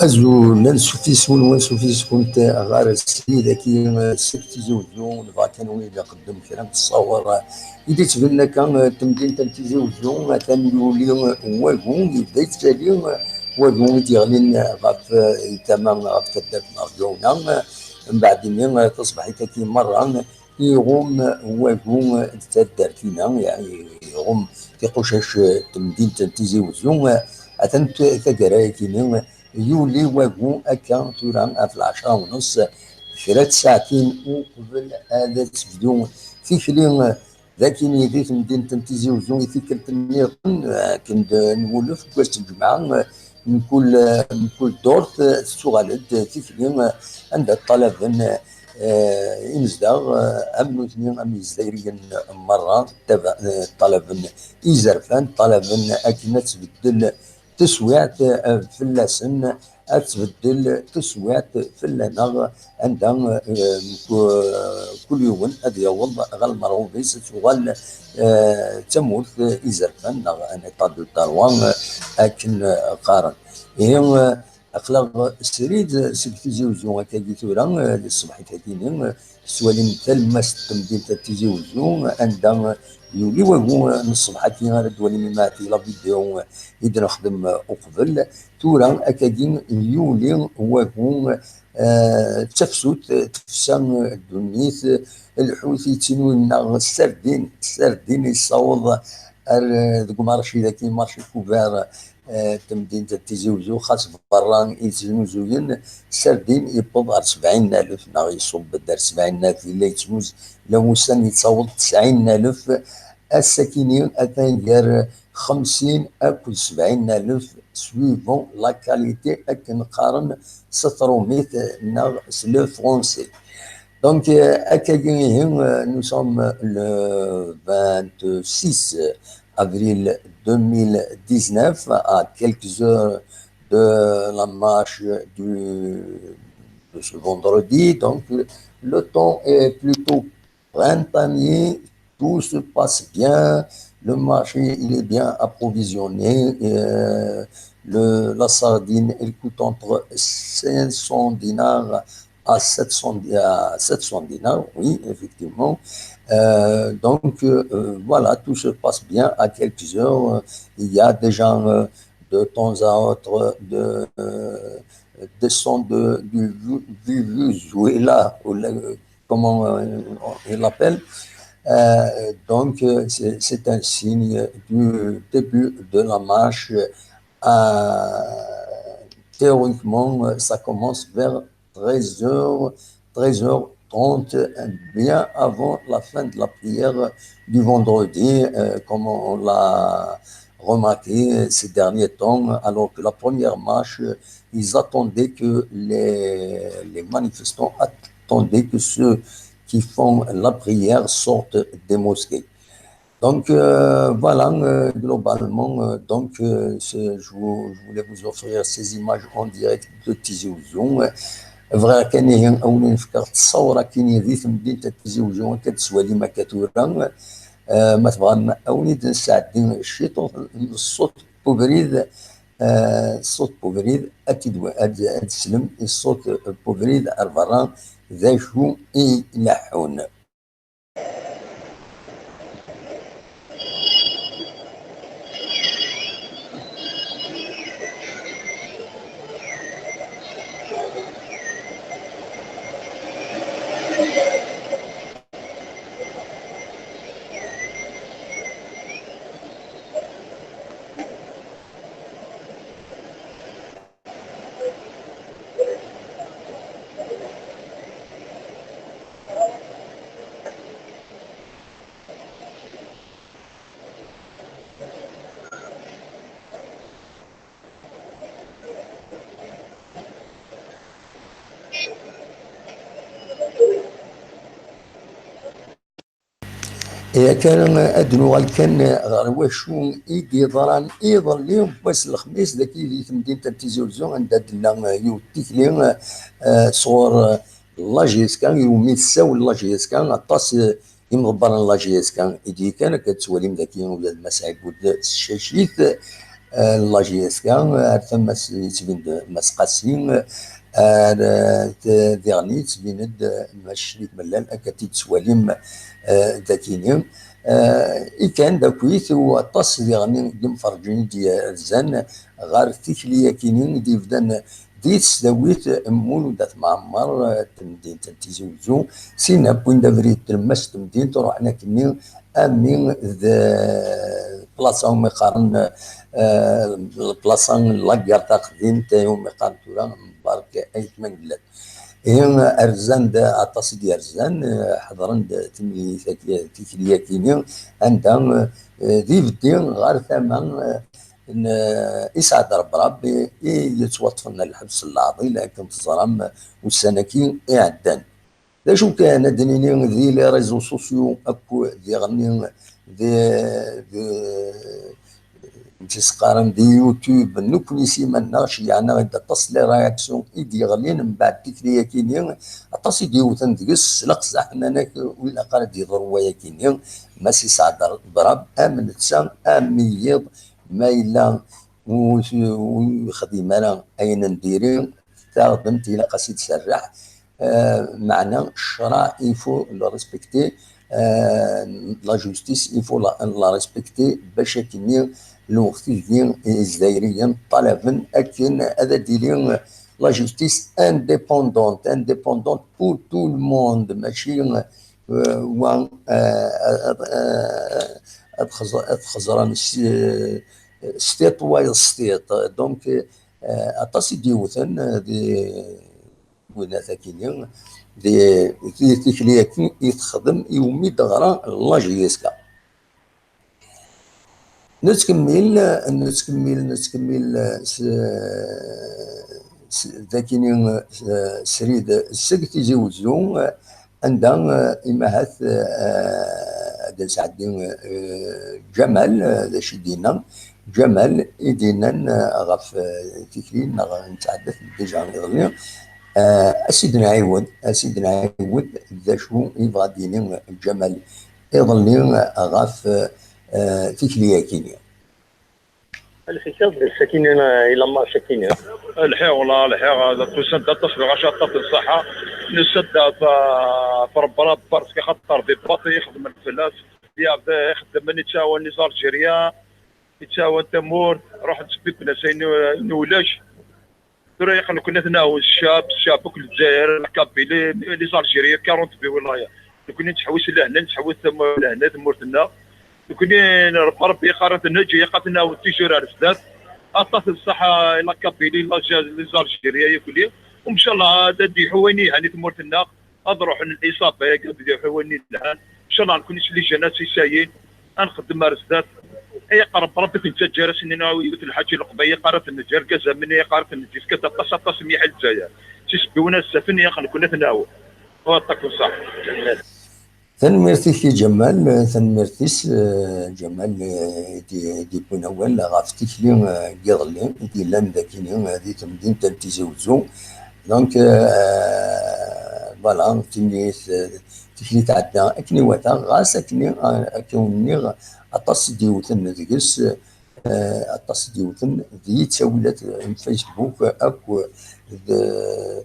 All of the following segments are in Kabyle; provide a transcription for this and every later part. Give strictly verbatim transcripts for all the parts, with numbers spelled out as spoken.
Azul, ansuf isem-nwen, ansuf isem-nwent ɣer srid-agi seg Tizi Uzzu. Nebɣa kan win ixeddem kra n ttṣawer i d-yettbanen akka, eh, temdint n Tizi Uzzu, atan yuli wagu, yebda yettali wagu i d-yeɣlin ɣef, eh, tama, ɣef taddart n Rǧawna. Mbeɛd-nni, eh, taṣebḥit-agi merra, iɣum wagu d taddart-ina, yeɛni iɣum tiqucac n temdint n Tizi Uzzu. Atan t-, taggara-agi-nni, yuli wagu akka tura ɣef lɛecṛa u nneṣ, kra n tsaɛtin uqbel ad tebdu tikli dagi di temdint n Tizi Uzzu i tikkelt nniḍen, akken d-, nwulef deg wass n lǧemɛa, mkul, mkul ddurt tettuɣal-d tikli anda ṭṭalaben, eh, imezdaɣ, eh, am nutni am Yizzayriyen merra, ṭṭalaben izerfan, ṭṭalaben akken ad tbeddel teswiɛt, eh, fell-asen, ad tbeddel teswiɛt fell-aneɣ, anda, eh, mku-, kul yiwen ad yaweḍ ɣer lmerɣub-is, ad tuɣal, eh, d tamurt, eh, izerfan, neɣ un état de terroir, eh, akken, eh, qqaren. Ihi, eh, aql-aɣ srid seg Tizi Uzzu akkagi tura, eh, di tṣebḥit-agi-nni, eh, tettwalim talemmast n temdint n Tizi Uzzu, anda, eh, yuli wagu, eh, n ṣṣbeḥ-agi ara d-twalim imaɛti la vidéo, eh, i d-nexdem, eh, uqbel. Tura akkagi yuli wagu, eh, d tafsut, eh, tefsa, eh, ddunit, eh, lḥut yettinu-nneɣ ssardin, ssardin yessaweḍ ar, eh, deg umarci dagi, marci couvert, eh, temdint n Tizi Uzzu, xas berra i yettnuzuyen, ssardin yewweḍ ar sebɛin alef, neɣ iṣubb-d ar sebɛin alef, yella yettnuz, la ussan yettaweḍ tesɛin alef, ass-akini atan gar xemsin akked sebɛin alef, suivant la qualité, akken qqaren s trumit neɣ s le français. Donc, euh, akkagi ihi, euh, nous sommes le vingt-six avril deux mille dix-neuf, à quelques heures de la marche du, de ce vendredi. Donc, le temps est plutôt printanier, tout se passe bien. Le marché, il est bien approvisionné. Euh, le, la sardine, elle coûte entre cinq cents dinars à sept cents, à sept cents dinars, oui, effectivement. Euh, donc, euh, voilà, tout se passe bien. À quelques heures, euh, il y a des gens, euh, de temps à autre, de, euh, descendent de, du, du Venezuela, ou le, comment, euh, il l'appelle. Euh, donc, euh, c'est, c'est un signe du début de la marche. Euh, théoriquement, euh, ça commence vers treize heures, treize heures trente, bien avant la fin de la prière du vendredi, euh, comme on l'a remarqué ces derniers temps, alors que la première marche, euh, ils attendaient que les, les manifestants attendaient que ceux qui font la prière sortent des mosquées. Donc, euh, voilà, euh, globalement, euh, donc, euh, c'est, je vou-, je voulais vous offrir ces images en direct de Tizi Ouzou. Euh, bɣiɣ kan ihi ad wen-fkeɣ ttṣawra kini di temdint n Tizi Ouzou, akka d-teswalim akka tura. Euh, ma tebɣam ad wen-id-nesɛeddi ciṭuḥ n ṣṣut n ubrid, euh, ṣṣut n ubrid, ad t-id-, ad, ad teslem i ṣṣut n ubrid ar berra d acu i ileḥḥun. Yakan, ad nuɣal kan ɣer wacu i d-yeḍran iḍelli, wass n lexmis, dagi di temdint n Tizi Uzzu, anda d-tella yiwet tikli, eh, sɣur, eh, la J S K, iwumi tessawel la J S K, aṭas, eh, imḍebbren n la J S K i d-yekkan, akka tettwalim dagi ula d Mass Ɛibud s tcacit, eh, n la J S K, ar tama-s yettbin-d Mass Qasi, ar, eh, t-, diɣen yettbin-d Mass Crit Mellal, akka t-id-tettwalim, eh, dagini. Eh, ikan d akkit u aṭas diɣen n yimferǧen i d-yerzan ɣer tikli-yakini i d-yebdan di tesdawit n Mulud At Mɛemmer, eh, temdint n Tizi Uzzu, sin wwin-d abrid n tlemmast n temdint, ruḥen akkenni armi d plaṣa umi qqaren, eh, plaṣa n la gare taqdimt, umi qqaren tura Mbarek Ayt Mengellat. Ihi, rzan-d aṭas i d-yerzan, eh, ḥeḍren-d timli-, tikli-yakini, anda, eh, d ibeddi ɣer tama, eh, n, eh, Isɛad Rebrab i, i yettwaṭṭfen ɣer lḥebs n leɛḍil, akken teẓram, eh, ussan-agi iɛeddan. D acu kan, ad d-nini di les réseaux sociaux akk diɣenni di, di, s-qqaren di YouTube, nekkni s iman-nneɣ ceyyɛen-aɣ-d aṭas n les réactions i d-yeɣlin mbeɛd tikli-yakini, aṭas i d-yewten deg-s s leqzaḥ, nnan-ak ur ilaq ara ad d-yeḍru wayakini, Mass Isɛad Rebrab, am netta, am wiyiḍ, ma yella ur, ur yexdim ara ayen n diri, taɣdemt ilaq ad s-id-serreḥ, eh, meɛna ccṛeɛ, il faut le respecter, eh, la justice, il faut la, la respecter, bac akkenni lweqt-agi Izzayriyen ṭṭalaben akken ad d-tili la justice indépendante, indépendante pour tout le monde, mačči, eh, wa, eh, ad, ad, eh, ad xeẓ-, ad xeẓren s, s tiṭ wayeḍ s tiṭ. Donc, eh, aṭas i d-yewten, eh, di winat akini, di, di tikli-agi i texdem iwumi d-teɣra la J S K. Nettkemmil, nettkemmil, nettkemmil s, s, dakini, s, srid seg Tizi Uzzu, anda, eh, imahat, eh, ad nesɛeddi, eh, Ǧamal, eh, d acu i d-yenna? Ǧamal i d-yennan, eh, ɣef, eh, tikli neɣ netɛeddat déjà iḍelli. Eh, ad s-id-nɛiwed, ad s-id-nɛiwed d acu i yebɣa ad d-yini Ǧamal iḍelli ɣef, eh, tikli-yakini. Lḥiɣ, lḥiɣ, wala lḥiɣ, tusa-d aṭas, bɣiɣ aṭas n ṣṣaḥa. Nusa-d ɣef, ɣef Rebrab, parce que xaṭer di baṭi ixeddmen fell-as, yeɛbed, ixeddmen, yettɛawan les Algériens, yettɛawan tamurt, ruḥen ttbibben-as ayen, ayen ulac. Tura ilaq nekkni ad t-nɛawen, ccɛeb, ccɛeb akk n Lezzayer, la Kabylie, les Algériens, quarante-huit wilayaten. Nekkni nettḥewwis lehna, nettḥewwis tam-, lehna i tmurt-nneɣ. Nekkni, Rebbi, Rebbi yeqqar ad t-neǧǧ, ilaq ad t-nɛawen toujours ar zdat. Aṭas n ṣṣeḥḥa i la Kabylie, la, les Algériens yakk-nni. Umcallah ad d-yeḥu wayen yelhan i tmurt-nneɣ. Ad ruḥen l'isaba-agi, ad d-yeḥu wayen yelhan. Incallah nekkni s les jeunes, ad sisayin, ad nxeddem ar zdat. Ay aqreb, Rebbi ad k-nettaǧǧa, ar ass-nni, yiwet n lḥaǧa i Leqbayel, yeqqar ad t-neǧǧ, argaz am-nni yeqqar ad t-neǧǧ, yefka-d aṭas, aṭas n miḥal Lezzayer. Si Sebbiwin ad s-afen, ilaq nekkni ad t-nɛawen. Wa aṭak n ṣṣeḥ. Tanemmirt-ik i Ǧamal, tanemmirt-is, eh, Ǧamal, eh, i d-, i d-yewwin awal ɣef tikli, eh, n yiḍelli i d-yellan dagini, eh, di temdint n Tizi Uzzu. Donc, euh, voilà, timlilit, euh, tikli tɛedda akken iwata, ɣas akken, euh, akken nniɣ, aṭas i d-yewten deg-s, euh, aṭas i d-yewten d yettawilat n Facebook akk d, euh,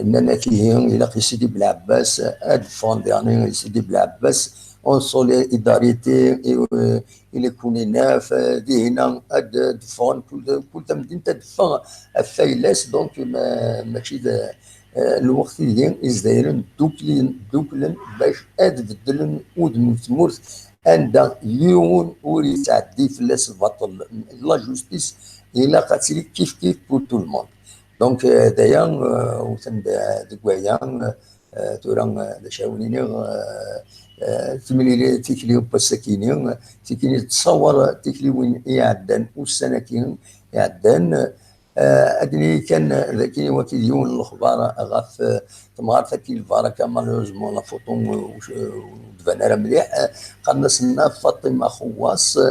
nnan-ak ihi, ilaq i Sidi Belɛebbas ad d-ffɣen diɣen, i Sidi Belɛebbas, en solidarité, et, euh, i les Kouninef, euh, dihina ad d-, d-ffɣen, kul, kul tamdint ad d-teffeɣ ɣef fayla-s, donc ma, mačči d, euh, lweqt-agi Izzayriyen dduklen, dduklen bac ad beddlen udem n tmurt anda yiwen ur yettɛeddi fell-as lbaṭel. La justice ilaq ad tili kif kif pour tout le monde. Donc, euh, d aya, euh, wten-d, euh, deg waya, euh, Eh, tura, eh, d acu ara wen-iniɣ, eh, eh, timlilit, tikli n wass-akini, tikli tettṣawar tikliwin iɛeddan, ussan-agi iɛeddan, Eh, ad d-nini kan, eh, d akken i wakil yiwen n lexbar ɣef, eh, temɣart-agi n lbaraka, malheureusement, la photo ur, ur d-tban ara mliḥ. Eh, qqaren-as Nna Faṭima Xewwas, eh,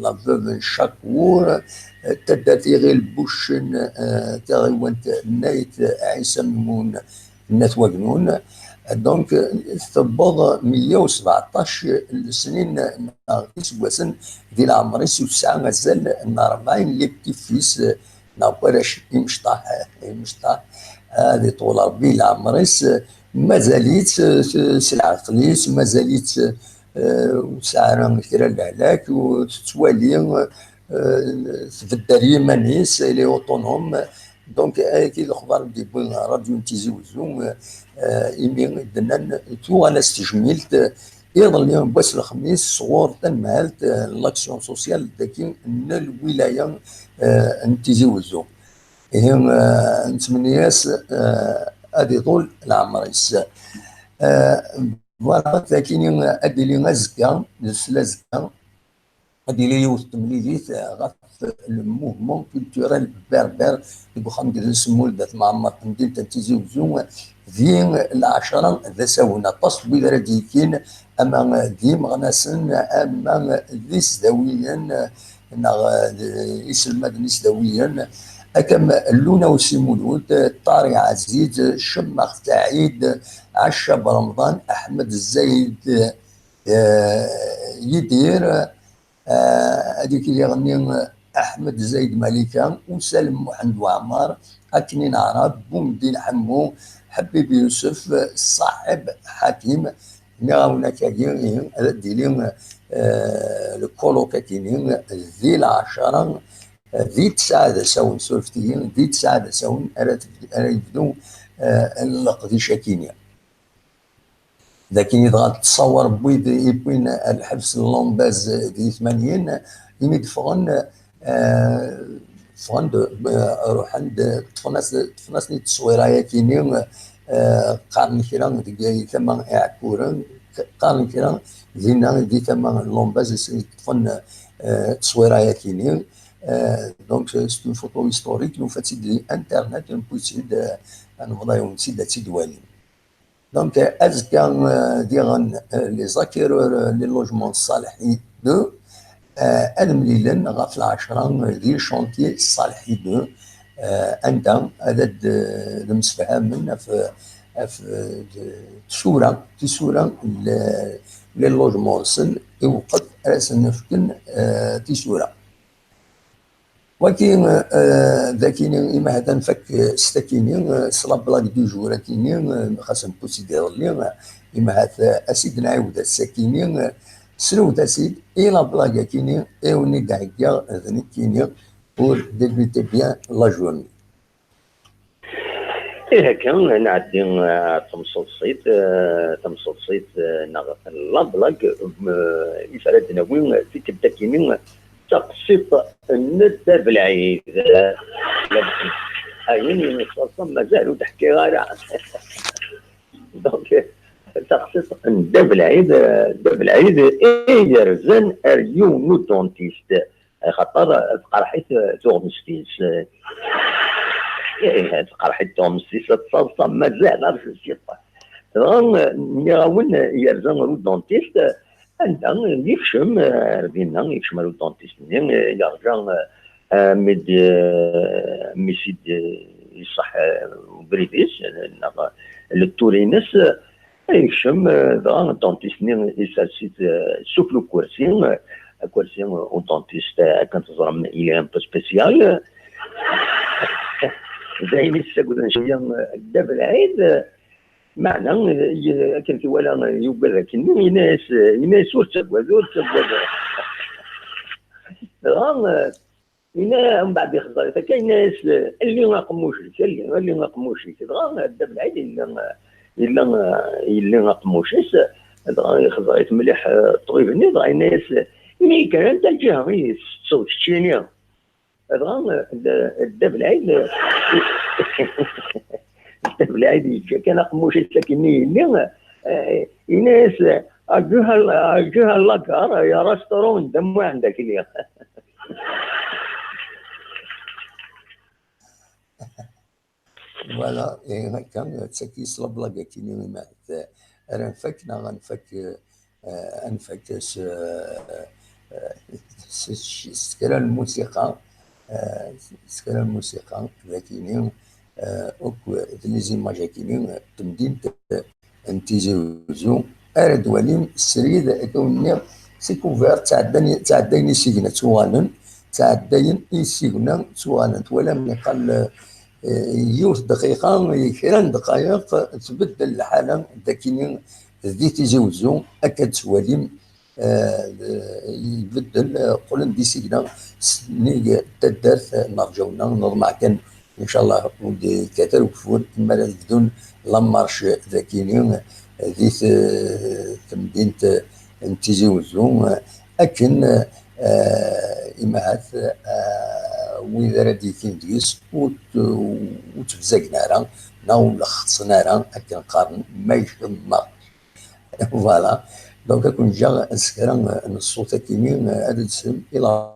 la veuve n Chakour, eh, taddart Iɣil Buccen, eh, taɣiwant n Ayt Ɛisa Mmun n At Wagnun. Donc, tewweḍ meyya u sbeɛṭac n lesnin neɣ iseggasen di leɛmer-is, u tesɛa azal n rebɛin n les petits-fils, neɣ warrac imecṭaḥ, imecṭaḥ. Ad iṭwel Rebbi leɛmer-is, mazal-itt s, s leɛqel-is, mazal-itt, eh, ur tesɛi ara kra n lehlak, ur tettwali, eh, tbedder yiman-is, elle est autonome. Donc, ayagi d lexbar i d-yewwi ṛṛadyu n Tizi Wezzu, eh, imi i d-nnan tuɣal-as tejmilt, eh, iḍelli n wass n lexmis sɣur tanmehalt, eh, n l'action sociale dagi n lwilaya, eh, n Tizi Wezzu. Ihi, eh, nettmenni-as, eh, ad iḍul leɛmer-is. Eh, voilà, dagi ad d-tili azekka, d sel azekka, ad d-tili yiwet n temlilit, eh, ɣef le mouvement culturel berbère deg uxxam n Gdel Semmul d At Mɛemmer, temdint n Tizi Wezzu, di lɛecṛa d asawen. Aṭas n wid ara d-yekkin, ama d imeɣnasen, ama d isdawiyen, neɣ d iselmaden isdawiyen, akka am Luna Usimulud, Ṭari Ɛziz, Cemmax Saɛid, Ɛacab Remḍan, Aḥmed Zayed, eh, Yidir, eh, ad ikil iɣenni Aḥmed Zayed Malika, Usalem Muḥend Waɛmar, Aknin Aɛrab, Bumdin Ḥemmu, Ḥbib Yusef, Ṣaḥib Ḥakim. Nniɣ-awen akkagi, ihi, ad d-tili, eh, le colloque-agi-ni di lɛecṛa, eh, di tesɛa d asawen, surfet-iyi, di tesɛa d asawen ara tebd-, ara yebdu, eh, leqdic-agi-ni. D akken i dɣa tettṣawar n wid yewwin lḥebs n Lambaz di tmanyin, imi d-ffɣen, eh, ffɣen-d, eh, ruḥen-d, ṭṭfen-as-, ṭṭfen-asen-id tteswira-yagi-ni, eh, qqaren kra deg tama Iɛekkuren, qqaren kra dinna di tama n Lambaz i s-, i ṭṭfen, eh, tteswira-yagi-ni. Eh, donc, c'est une photo historique, nufa-tt-id di Internet, newwi-tt-id, eh, ad nebḍa-yawen-tt-id ad tt-id-walim. Donc, euh, azekka, euh, diɣen, euh, les acquéreurs, euh, les logements Ṣaleḥi deux, euh, ad mlilen ɣef lɛecṛa, euh, di chantier Ṣaleḥi deux, euh, anda ad, ad, euh, d-msefhamen ɣef, ɣef, euh, tisura, tisura n le-, les logements-nsen, i lweqt ara sen-fken, euh, tisura. Wagi, eh, d akini, imi ahat ad nfak, eh, s takini, eh, s la blague du jour akini, eh, xas newwi-tt-id iḍelli, eh, imi ahat, eh, as-id-nɛiwed ass-akini, eh, srewt-as-id i la blague akini, i wen-id-heggiɣ d nekkini pour débuter bien la journée. Ih, akka, nɛeddi, eh, ar temseḍsit, eh, tamseḍsit, eh, neɣ la blague, eh, is ara d-nawi, eh, tikkelt akini, eh, taqsiṭ n Dda Belɛid, eh, ayen i neṣṣaṣa mazal ur d-ḥkiɣ ara. Donc, taqsiṭ n Dda Belɛid, eh, Dda Belɛid i yerzan ar yiwen n udentist. Axaṭer tqerḥ-it tuɣmest-is. Ih, tqerḥ-it tuɣmest-is, ad taḍsa mazal ar tessiṭ. Dɣa, nniɣ-awen, yerza ɣer udentist, anda yekcem, ar dinna, yekcem ar udentist-nni, yerǧa, eh, mi d-, mi s-id-, iṣaḥ, eh, ubrid-is, neɣ le tour-ines, Yekcem, eh, dɣa dentist-nni isers-it, eh, sufell ukersi, eh, akersi, eh, u dentist, eh, akken teẓram, il est un peu spécial. D ayen i ssagden cwiya, eh, Dda Belɛid, eh, meɛna, eh, y-, akken t-iwala, eh, yugad akkenni, yenna-yas, eh, yenna-yas, "Ur ttagad, ur ttagad." Dɣa, eh, Yenna, mbeɛd ixẓer-it akka, yenna-yas, "Alli aqemmuc-ik, alli, alli aqemmuc-ik." Dɣa Dda Belɛid yella, yella, yelli aqemmuc-is, dɣa ixẓer-it mliḥ, eh, ṭṭbib-nni, dɣa yenna-yas, "Ini kan, anta lǧiha i tettetteḍ keččini?" Dɣa, eh, Dda Belɛid, Dda Belɛid yeǧǧa kan aqemmuc-is akken i yelli, eh, yenna-yas, "Aǧuha, aǧuha lagar, ya restaurant, d amuɛen d akli." Voilà, et akka, d tagi s la blague-agi-nni, ma ara nfak neɣ ad nfak, eh, ad nfak s, eh, s, s kra n lmusiqa, eh, s kra n lmusiqa, dagi-nni, eh, akk d les images-agi-nni, eh, n temdint, eh, n Tizi Uzzu, ara d-walim srid, akka wen-nniɣ, seg ugar ttɛeddan, ttɛeddayen isigna ttuɣalen, ttɛeddayen isigna ttuɣalen. Twalam niqal, eh, yiwet dqiqa, kra n ddqayeq, tbeddel lḥala dagi-nni di Tizi Uzzu, akka d-tettwalim, eh, ibeddel, eh, qqlen d isigna s nnig taddart, eh, n Rǧawna, neḍmeɛ kan, incallah, ur d-yekkat ara ugeffur, mi ara d-bdun la marche dagi-nni, eh, di t-, temdint, eh, n Tizi Uzzu, eh, akken, eh, imahat, eh, wid ara d-yekin deg-s ur t-, ur ttbezzagen ara, neɣ ur xeṭṭsen ara, akken qqaren, ma icemmeɣ. Voilà. Donc, ad ken-ǧǧeɣ s kra n ṣṣut akini, ad d-tesem i la.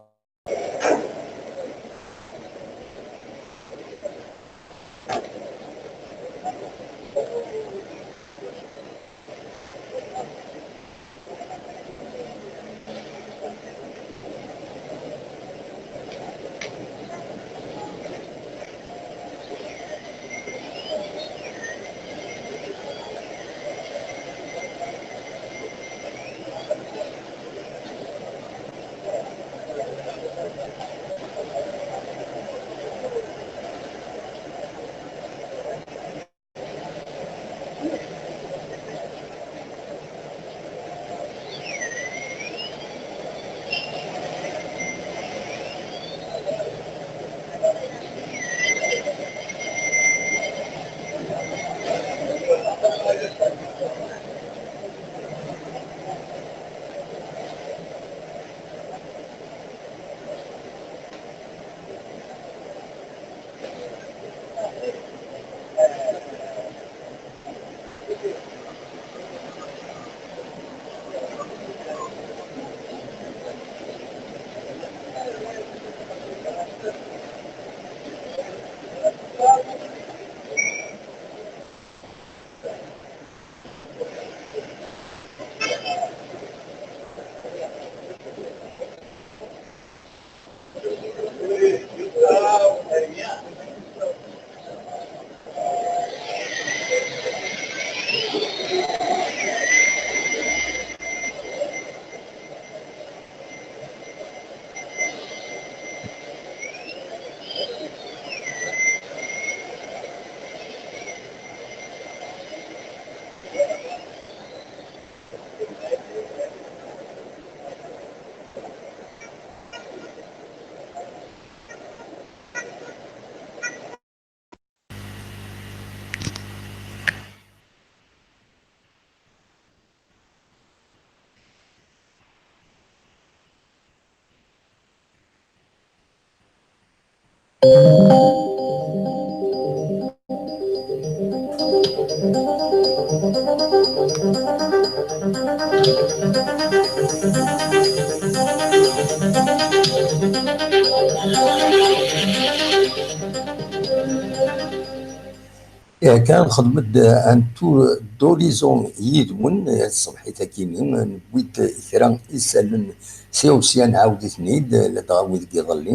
Yakan nxedm-d un tour d'horizon yid-wen, eh, ṣṣbeḥ-agi-nni, newwi-d kra isallen, si usya nɛawed-iten-id, ladɣa wid n yiḍelli,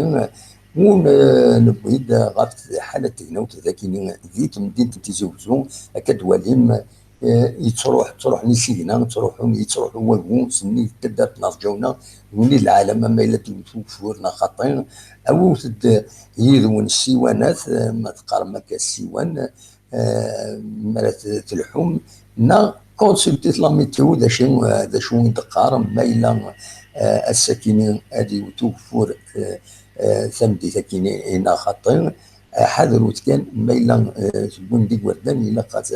ur n-, newwi-d ɣef ḥala n tegnawt dagi-nni di temdint n Tizi Uzzu, akka d-twalim, eh, yettruḥ, ttruḥen isigna, ttruḥun, yettruḥu wagu, sennig taddart n Rǧawna, d win i lɛalam ama yella d-iwet ugeffur neɣ xaṭi, awiwet-d yid-wen ssiwanat, eh, ma teqqarem akka ssiwan, eh, mi ara t-, telḥum, neɣ consultit la météo, d acu, eh, d acu i d-teqqar, ma yella, eh, ass-akini ad iwet ugeffur, eh, eh, tameddit-akini neɣ xaṭi, eh, ḥadrut kan, ma yella, eh, tewwim-d igerdan, ilaq ad,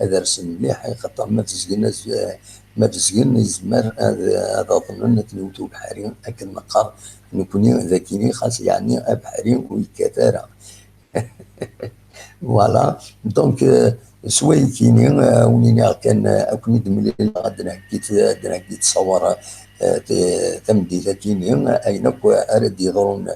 ad rsen mliḥ, axaṭer ma bezgen az-, eh, ma bezgen, yezmer ad, ad aḍnen ad ten-iwet ubeḥri, akken neqqar nekni dagini, xas yeɛni abeḥri ur yekkat ara. Voilà. Donc, euh, s wayegini, euh, wen-iniɣ kan, euh, ad ken-id-mlileɣ, ad d-nheggi, ad d-nheggi ttṣawer, euh, t-, tameddit-akini, ayen akk ara d-yeḍrun,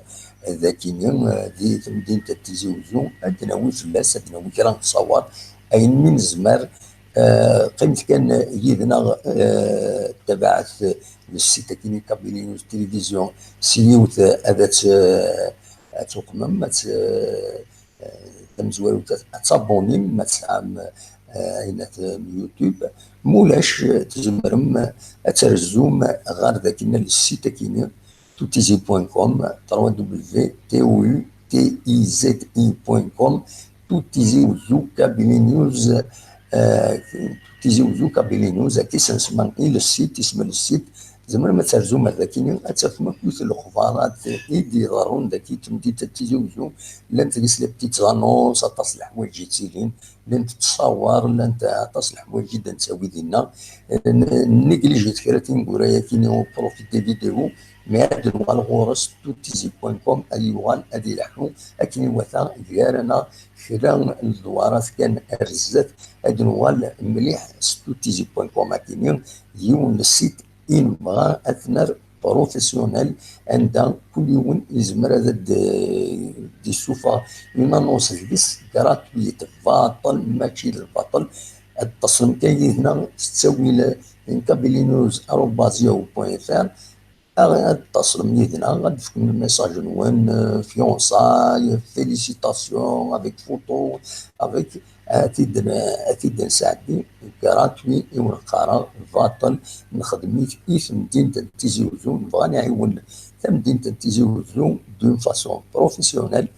dagi-nni, eh, di temdint n Tizi Uzzu, ad d-nawi fell-as, ad d-nawi kra n ttṣawar, ayen mi nezmer. Eh, qqimet kan yid-neɣ, eh, tabaɛet, eh, le site akini Kabylie News Télévision, s yiwet, eh, ad tt-, eh, ad tuqmem, ad tt-, eh, tamezwarut, ad tabonnim, ma tesɛam, eh, ayen at, eh, YouTube. Mulac, eh, tzemrem, eh, ad trezzum ɣer dakin le site akini, toutizi point com, trois W T O U T I Z I point com, Toutizi Uzzu Kabylie News, eh, Toutizi Uzzu Kabylie News, akka i s-nsemma i le site, isem le site, tzemrem ad terzum ar daki, ad tafem akk lexbarat i d-iḍerrun daki temdint n Tizi Uzzu, llant deg-s les petites annonces, aṭas n leḥwayeǧ yettilin, llant ttṣawar, llant aṭas n leḥwayeǧ i d-nettawi dinna. N-, neglijit kra tineggura-yagi, au profit des vidéos, mais ad nuɣal ɣur-s, toutizi point com, ad yuɣal ad ileḥḥu akken iwata gar-aneɣ kra n ledwarat kan ar zdat, ad nuɣal mliḥ s toutizi point com. Akini yiwen n site i nebɣa ad t-nerr professionnel, anda kul yiwen yezmer ad d-, d-isuffeɣ une annonce deg-s gratuite, baṭel, mačči d lbaṭel. Ad d-taṣlem kan yid-neɣ s ttawil n kabylie news arobase yahoo point F R, ad d-taṣlem yid-neɣ, ad d-tefkem lmessage-nwen, euh, fiançailles, félicitations, avec photo, avec, ad t-id-, ad t-id-nesɛeddi gratuit, i wen-qqareɣ baṭel, nexdem-it i temdint n Tizi Uzzu, nebɣa ad nɛiwen tamdint n Tizi Uzzu d'une façon professionnelle.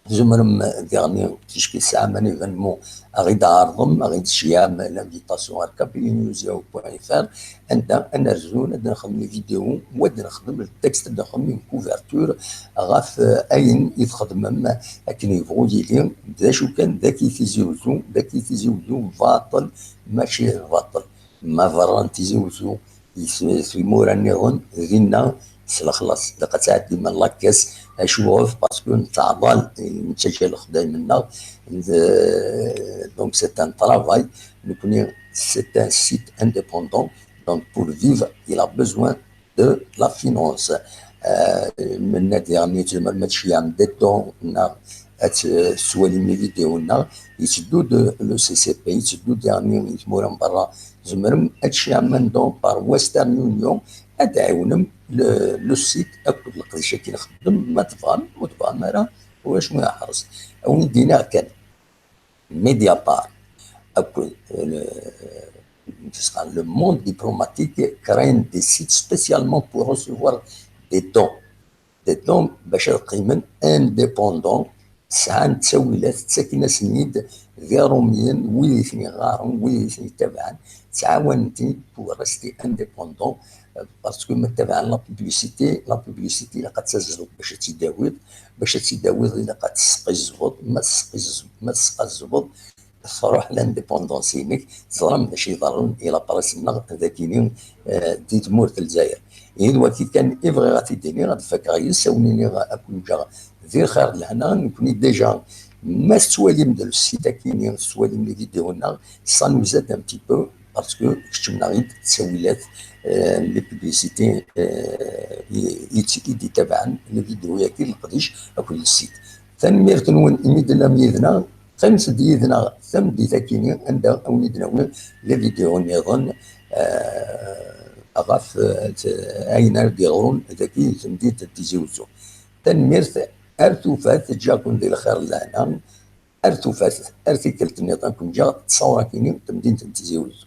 Tzemrem diɣen, ticki tesɛam un événement, ad ɣ-d-tɛerḍem, ad ɣ-d-tceyyɛem l'invitation ar kabylie news yahoo point F R, anda ad nerzu, ad nexdem les vidéos, u ad nexdem le texte, ad nexdem une couverture ɣef, eh, ayen i txedmem, akken yebɣu yili, d acu kan, dagi Tizi Uzzu, dagi Tizi Uzzu, baṭel, mačči d baṭel. Ma berra n Tizi Uzzu, s tmura nniḍen, dinna s lexlaṣ. Ilaq ad tɛeddim la caisse, acuɣef? Parce que nettaɛḍal, nettaǧǧa lexdayem-nneɣ. Donc, c'est un travail. Nekkni, c'est un site indépendant. Donc, pour vivre, il a besoin de la finance. Euh, menna-d, yeɛni, tzemrem ad tceyyɛem des dons, neɣ ad t-, tettwalim les vidéos-nneɣ, yetteddu-d le C C P, yetteddu-d, yeɛni, i tmura n berra. Tzemrem ad tceyyɛem un don par Western Union, ad tɛiwnem le, le site akked leqdic-agi nxeddem, ma tebɣam, ur tebɣam ara, ulac ma yeḥrez. Ad wen-d-iniɣ kan, Mediapart akked le, le monde diplomatique créent des sites spécialement pour recevoir des dons. Des dons bac ad qqimen indépendants, sɛan ttawilat, ttaken-asen-id d iṛumyen, wid i ten-iɣɣaren, wid i ten-ittabaɛen, ttɛawanen-ten pour rester indépendants, euh, parce que ma ttabaɛen la publicité, la publicité ilaq ad tazreḍ bac ad tt-id-tawiḍ, bac ad tt-id-tawiḍ ilaq ad tesqizbeḍ, ma tesqiz-, ma tesqazbeḍ, tṛuḥ l'indépendance-inek. Teẓram d acu iḍerrun i la presse-nneɣ dagini, eh, di tmurt n Lezzayer. Ihi d wagi kan i bɣiɣ ad t-id-iniɣ, ad fakeɣ yes, ad wen-iniɣ ad ken-ǧǧeɣ di lxir d lehna. Nekkni déjà, ma tettwalim-d le site-agi-ni, tettwalim les vidéos-nneɣ, ça nous aide un petit peu, parce que keččmen-aɣ-id ttawilat, eh, les publicités, eh, i, i, i d-itabaɛen les vidéos-agi, leqdic akked le site. Tanemmirt-nwen imi d-tellam yid-neɣ. Qqimet-d yid-neɣ tameddit-akini, anda a wen-id-nawi les vidéos nniḍen, eh, ɣef, eh, ayen ara d-yeḍrun dagi di temdint n Tizi Uzzu. Tanemmirt, ar tufat, ǧǧiɣ-ken di lxir d lehna, ar tufat, ar tikkelt nniḍen, ken-ǧǧiɣ d ttṣawṛa-kini n temdint n Tizi Uzzu.